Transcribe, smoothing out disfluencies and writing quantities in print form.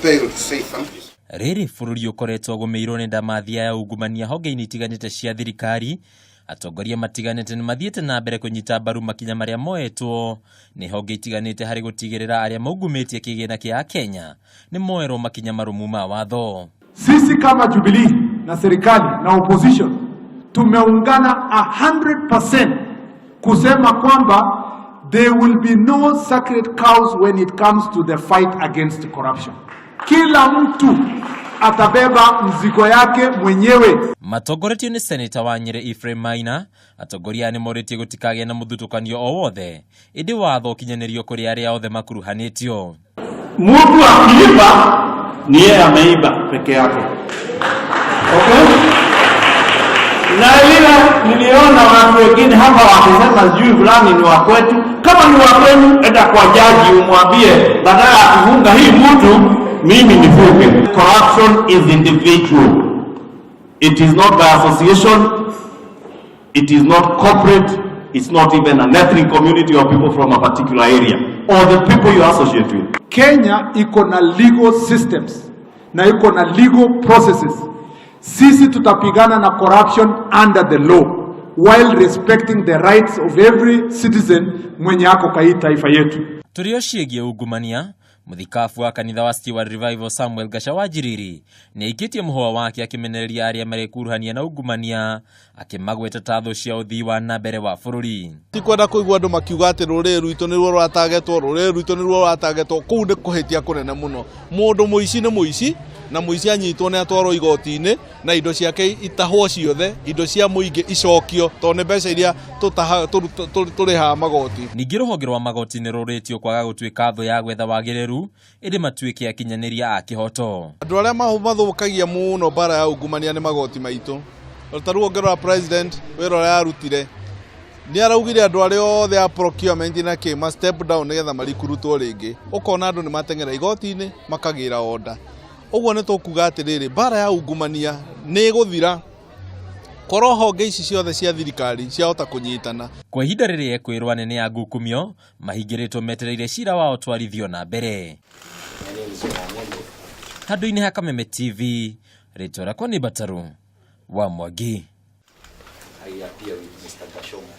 failed to say something. Rĩrĩ bũrũri ũkoretwo ũgũmĩirwo nĩ ndamathia ya ungumania honge-inĩ itiganĩte cia thirikari, atongoria matiganĩte nĩ mathiĩte na mbere kũnyita mbaru makinya marĩa moetwo nĩ honge itiganĩte harĩ gũtigĩrĩra arĩa maungumĩtie kĩgĩna kĩa Akenya nĩ moerwo makinya marũmu ma watho. Sisi kama Jubilee na serikali na opposition tumeungana 100% kusema kwamba there will be no sacred cows when it comes to the fight against corruption. Kila mtu atabeba mzigo yake mwenyewe. Matongoretio nĩ seneta wa Nyĩrĩ Ephraim Maina, atongoria aya nĩ morĩtie gũtikagĩe na mũthutũkanio o wothe, ĩndĩ watho ũkinyanĩrio kũrĩ arĩa othe makuruhanĩtio. Mtu akiiba ni yeye ameiba peke yake. Okay? Na ile niliona watu wengine hapa wakisema sijui fulani ni wa kwetu. Kama ni wa kwenu, enda kwa jaji umwambie, badala ya kufunga hii mtu, mimi nifunge. Corruption is individual. It is not by association. It is not corporate. It's not even an ethnic community or people from a particular area or the people you associate with. Kenya iko na legal systems na iko na legal processes. Sisi tutapigana na corruption under the law while respecting the rights of every citizen mwenye ako kwa hii taifa yetu. Tũrĩ o ciĩgiĩ ungumania, mũthikabu wa kanitha wa Stewart Revival Samuel Gacha wa Njiriri nĩ aikĩtie mũhũa wake akĩmenereria arĩa marekuruhania na ungumania akĩmagweta ta thũ cia ũthii wa na mbere wa bũrũri. Tikwenda kũigua andũ makiuga atĩ rũrĩrĩ rwitũ nĩruo rũratagetwo, rũrĩrĩ rwitũ nĩruo rũratagetwo. Kũu nĩ kũhĩtia kũnene mũno. Mũndũ mũici nĩ mũici, na mũici anyitwo nĩ atwarwo igoti-inĩ na indo ciake itahwo ciothe, indo cia mũingĩ icokio, tondũ nĩ mbeca iria tũrĩhaga magoti. Ningĩ rũhonge rwa magoti nĩ rũrĩtio kwaga gũtuĩka thũ ya gwetha wagĩrĩru, ĩndĩ matuĩke akinyanĩria a kĩhoto. Andũ arĩa mathũkagia mũno mbara ya ungumania nĩ magoti maitũ. Ta rĩu ũngĩrora president wĩra ũrĩa arutire, nĩ araugire andũ arĩa othe a procurement na kĩ ma step down nĩgetha marikurutwo rĩngĩ. Ũkona andũ nĩ mateng'era igoti-inĩ makagĩra order. Ũguo nĩ tũkuga atĩrĩrĩ, mbara ya ungumania nĩ ĩgũthira korwo honge ici ciothe cia thirikari ciahota kũnyitana. Kwa ihinda rĩrĩ ekwĩrwo anene a ngukumio mahingĩrĩtwo metereire cira wao twarithio na mbere. Handũ-inĩ ha Kameme TV, rĩtwa rĩakwa nĩ Mbataru wa Mwangi. I appear with Mr. Gashongo.